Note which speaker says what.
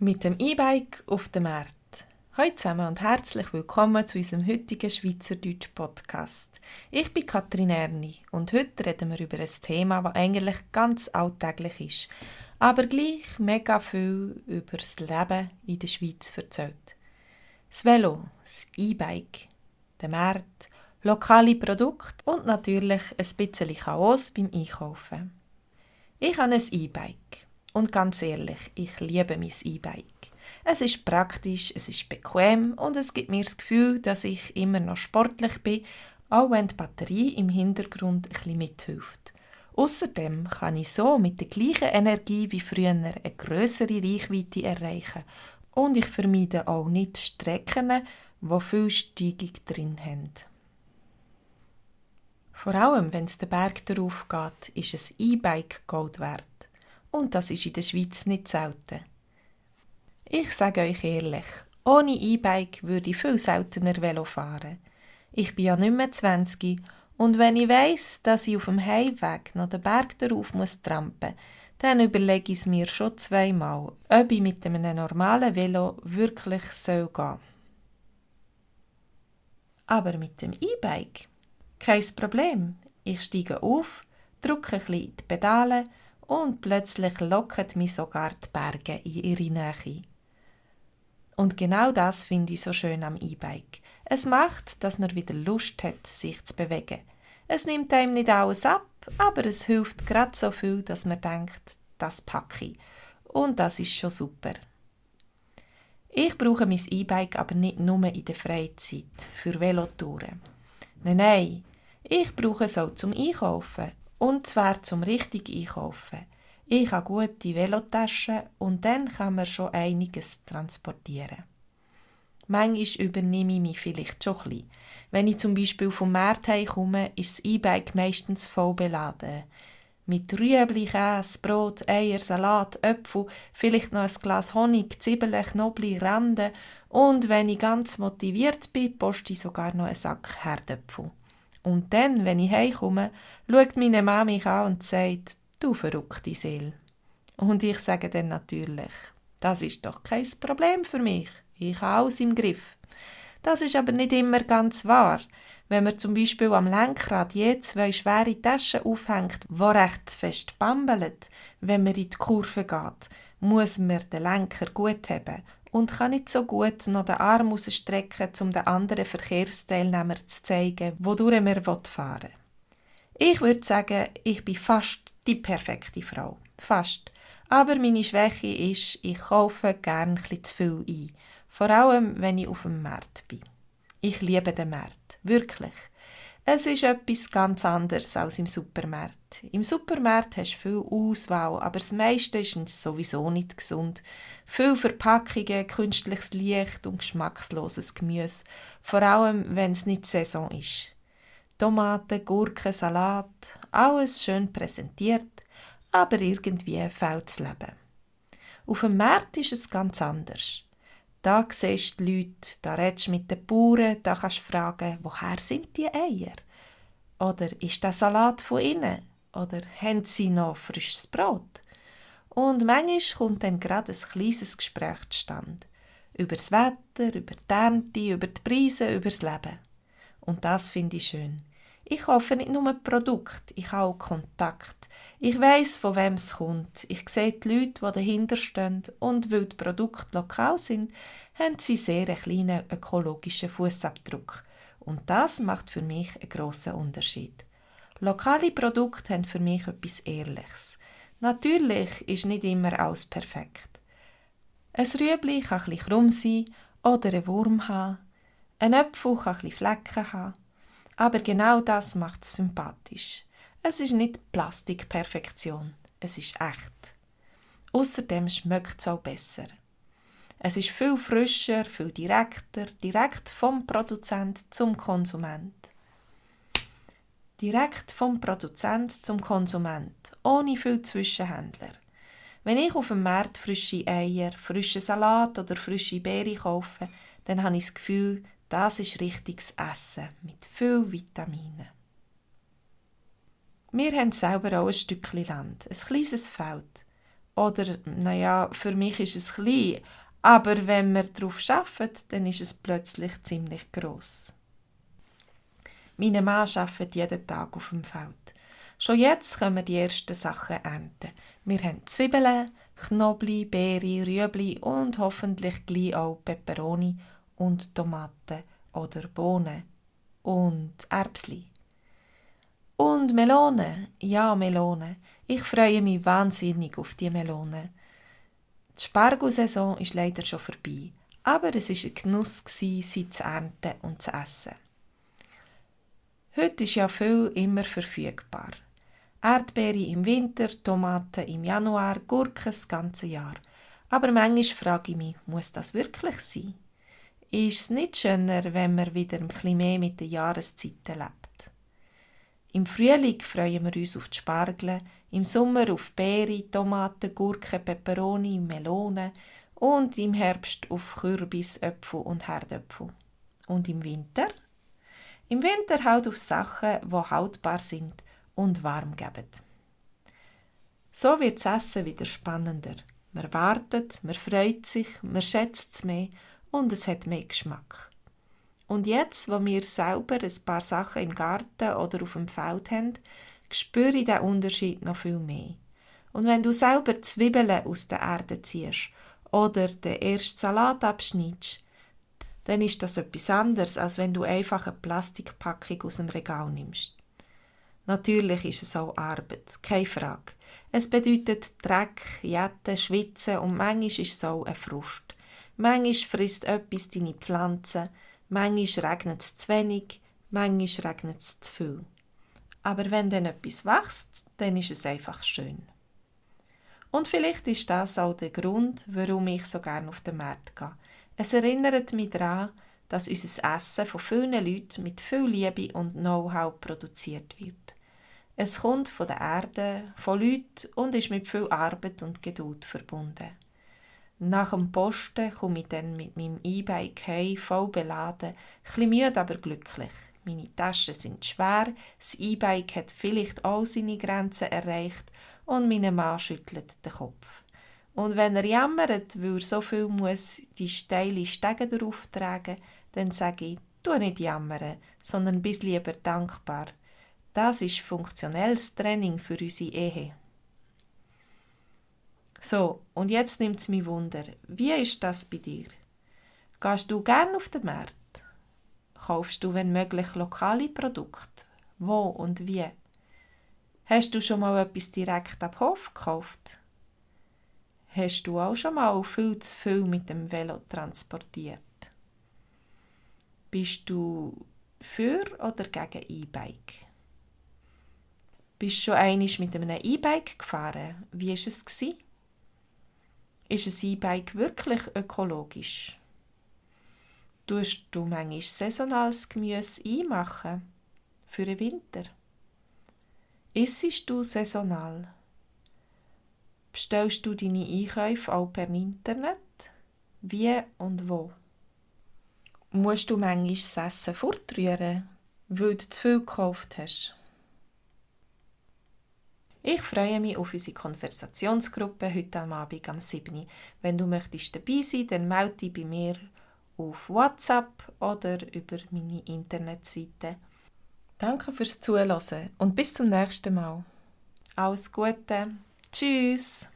Speaker 1: Mit dem E-Bike auf dem Markt. Hallo zusammen und herzlich willkommen zu unserem heutigen Schweizerdeutsch-Podcast. Ich bin Katrin Erni und heute reden wir über ein Thema, das eigentlich ganz alltäglich ist, aber gleich mega viel über das Leben in der Schweiz erzählt. Das Velo, das E-Bike, der Markt, lokale Produkte und natürlich ein bisschen Chaos beim Einkaufen. Ich habe ein E-Bike. Und ganz ehrlich, ich liebe mein E-Bike. Es ist praktisch, es ist bequem und es gibt mir das Gefühl, dass ich immer noch sportlich bin, auch wenn die Batterie im Hintergrund ein bisschen mithilft. Außerdem kann ich so mit der gleichen Energie wie früher eine grössere Reichweite erreichen und ich vermeide auch nicht Strecken, die viel Steigung drin haben. Vor allem, wenn es den Berg darauf geht, ist ein E-Bike Gold wert. Und das ist in der Schweiz nicht selten. Ich sage euch ehrlich, ohne E-Bike würde ich viel seltener Velo fahren. Ich bin ja nicht mehr 20 und wenn ich weiss, dass ich auf dem Heimweg noch den Berg darauf trampen muss, dann überlege ich es mir schon zweimal, ob ich mit einem normalen Velo wirklich gehen soll. Aber mit dem E-Bike? Kein Problem. Ich steige auf, drücke ein bisschen in die Pedale und plötzlich locken mich sogar die Berge in ihre Nähe. Und genau das finde ich so schön am E-Bike. Es macht, dass man wieder Lust hat, sich zu bewegen. Es nimmt einem nicht alles ab, aber es hilft gerade so viel, dass man denkt, das packe ich. Und das ist schon super. Ich brauche mein E-Bike aber nicht nur in der Freizeit für Velotouren. Nein, ich brauche es auch zum Einkaufen. Und zwar zum richtig Einkaufen. Ich habe gute Velotaschen und dann kann man schon einiges transportieren. Manchmal übernehme ich mich vielleicht schon ein bisschen. Wenn ich zum Beispiel vom Markt heimkomme, ist das E-Bike meistens voll beladen. Mit Rüebli, Käse, Brot, Eier, Salat, Äpfel, vielleicht noch ein Glas Honig, Zwiebeln, Knoblauch, Rande und wenn ich ganz motiviert bin, poste ich sogar noch einen Sack Herdöpfel. Und dann, wenn ich heimkomme, schaut meine Mama mich an und sagt, du verrückte Seele. Und ich sage dann natürlich, das ist doch kein Problem für mich. Ich habe alles im Griff. Das ist aber nicht immer ganz wahr. Wenn man zum Beispiel am Lenkrad je 2 schwere Taschen aufhängt, die recht fest bambeln, wenn man in die Kurve geht, muss man den Lenker gut haben und kann nicht so gut noch den Arm rausstrecken, um den anderen Verkehrsteilnehmer zu zeigen, wodurch man fahren will. Ich würde sagen, ich bin fast die perfekte Frau. Fast. Aber meine Schwäche ist, ich kaufe gerne etwas zu viel ein. Vor allem, wenn ich auf dem Markt bin. Ich liebe den Markt. Wirklich. Es ist etwas ganz anderes als im Supermarkt. Im Supermarkt hast du viel Auswahl, aber das meiste ist sowieso nicht gesund. Viel Verpackungen, künstliches Licht und geschmacksloses Gemüse. Vor allem, wenn es nicht Saison ist. Tomaten, Gurken, Salat, alles schön präsentiert, aber irgendwie fehlt das Leben. Auf dem Markt ist es ganz anders. Da siehst du die Leute, da redest du mit den Bauern, da kannst du fragen, woher sind die Eier? Oder ist der Salat von innen? Oder haben sie noch frisches Brot? Und manchmal kommt dann gerade ein kleines Gespräch zustande. Über das Wetter, über die Ernte, über die Preise, über das Leben. Und das finde ich schön. Ich kaufe nicht nur Produkte, ich habe auch Kontakt. Ich weiss, von wem es kommt. Ich sehe die Leute, die dahinter stehen. Und weil die Produkte lokal sind, haben sie sehr einen kleinen ökologischen Fußabdruck. Und das macht für mich einen grossen Unterschied. Lokale Produkte haben für mich etwas Ehrliches. Natürlich ist nicht immer alles perfekt. Ein Rüebli kann ein bisschen krumm sein oder einen Wurm haben. Ein Apfel kann ein bisschen Flecken haben. Aber genau das macht es sympathisch. Es ist nicht Plastikperfektion, es ist echt. Außerdem schmeckt es auch besser. Es ist viel frischer, viel direkter, direkt vom Produzent zum Konsument. Direkt vom Produzent zum Konsument, ohne viel Zwischenhändler. Wenn ich auf dem Markt frische Eier, frischen Salat oder frische Beeren kaufe, dann habe ich das Gefühl, das ist richtiges Essen mit viel Vitaminen. Wir haben selber auch ein Stückchen Land, ein kleines Feld. Oder, für mich ist es klein, aber wenn wir darauf arbeiten, dann ist es plötzlich ziemlich gross. Mein Mann arbeitet jeden Tag auf dem Feld. Schon jetzt können wir die ersten Sachen ernten. Wir haben Zwiebeln, Knobli, Beere, Rüebli und hoffentlich gleich auch Peperoni und Tomaten oder Bohnen und Erbsli. Und Melonen, ja Melonen. Ich freue mich wahnsinnig auf die Melonen. Die Spargelsaison ist leider schon vorbei, aber es war ein Genuss, sie zu ernten und zu essen. Heute ist ja viel immer verfügbar. Erdbeere im Winter, Tomaten im Januar, Gurken das ganze Jahr. Aber manchmal frage ich mich, muss das wirklich sein? Ist es nicht schöner, wenn man wieder ein bisschen mehr mit den Jahreszeiten lebt? Im Frühling freuen wir uns auf die Spargel, im Sommer auf Beere, Tomaten, Gurken, Peperoni, Melonen und im Herbst auf Kürbis, Äpfel und Herdöpfel. Und im Winter? Im Winter halt auf Sachen, die haltbar sind und warm geben. So wird das Essen wieder spannender. Man wartet, man freut sich, man schätzt es mehr und es hat mehr Geschmack. Und jetzt, wo wir selber ein paar Sachen im Garten oder auf dem Feld haben, spüre ich den Unterschied noch viel mehr. Und wenn du selber Zwiebeln aus der Erde ziehst oder den ersten Salat abschneidest, dann ist das etwas anderes, als wenn du einfach eine Plastikpackung aus dem Regal nimmst. Natürlich ist es auch Arbeit, keine Frage. Es bedeutet Dreck, Jetten, Schwitzen und manchmal ist es auch ein Frust. Manchmal frisst etwas deine Pflanzen, manchmal regnet es zu wenig, manchmal regnet es zu viel. Aber wenn dann etwas wächst, dann ist es einfach schön. Und vielleicht ist das auch der Grund, warum ich so gerne auf den Markt gehe. Es erinnert mich daran, dass unser Essen von vielen Leuten mit viel Liebe und Know-how produziert wird. Es kommt von der Erde, von Leuten und ist mit viel Arbeit und Geduld verbunden. Nach dem Posten komme ich dann mit meinem E-Bike heim, voll beladen, etwas müde, aber glücklich. Meine Taschen sind schwer, das E-Bike hat vielleicht auch seine Grenzen erreicht und mein Mann schüttelt den Kopf. Und wenn er jammert, weil er so viel muss die steile Stege darauf tragen, dann sage ich, tu nicht jammern, sondern bist lieber dankbar. Das ist funktionelles Training für unsere Ehe. So, und jetzt nimmt es mich Wunder, wie ist das bei dir? Gehst du gern auf den Markt? Kaufst du, wenn möglich, lokale Produkte? Wo und wie? Hast du schon mal etwas direkt ab Hof gekauft? Hast du auch schon mal viel zu viel mit dem Velo transportiert? Bist du für oder gegen E-Bike? Bist du schon einmal mit einem E-Bike gefahren? Wie war es? Ist ein E-Bike wirklich ökologisch? Tust du manchmal saisonales Gemüse einmachen? Für den Winter? Essest du saisonal? Bestellst du deine Einkäufe auch per Internet? Wie und wo? Musst du manchmal das Essen fortrühren, weil du zu viel gekauft hast? Ich freue mich auf unsere Konversationsgruppe heute am Abend am 7. Wenn du möchtest dabei sein, dann melde dich bei mir auf WhatsApp oder über meine Internetseite. Danke fürs Zuhören und bis zum nächsten Mal. Alles Gute. Tschüss.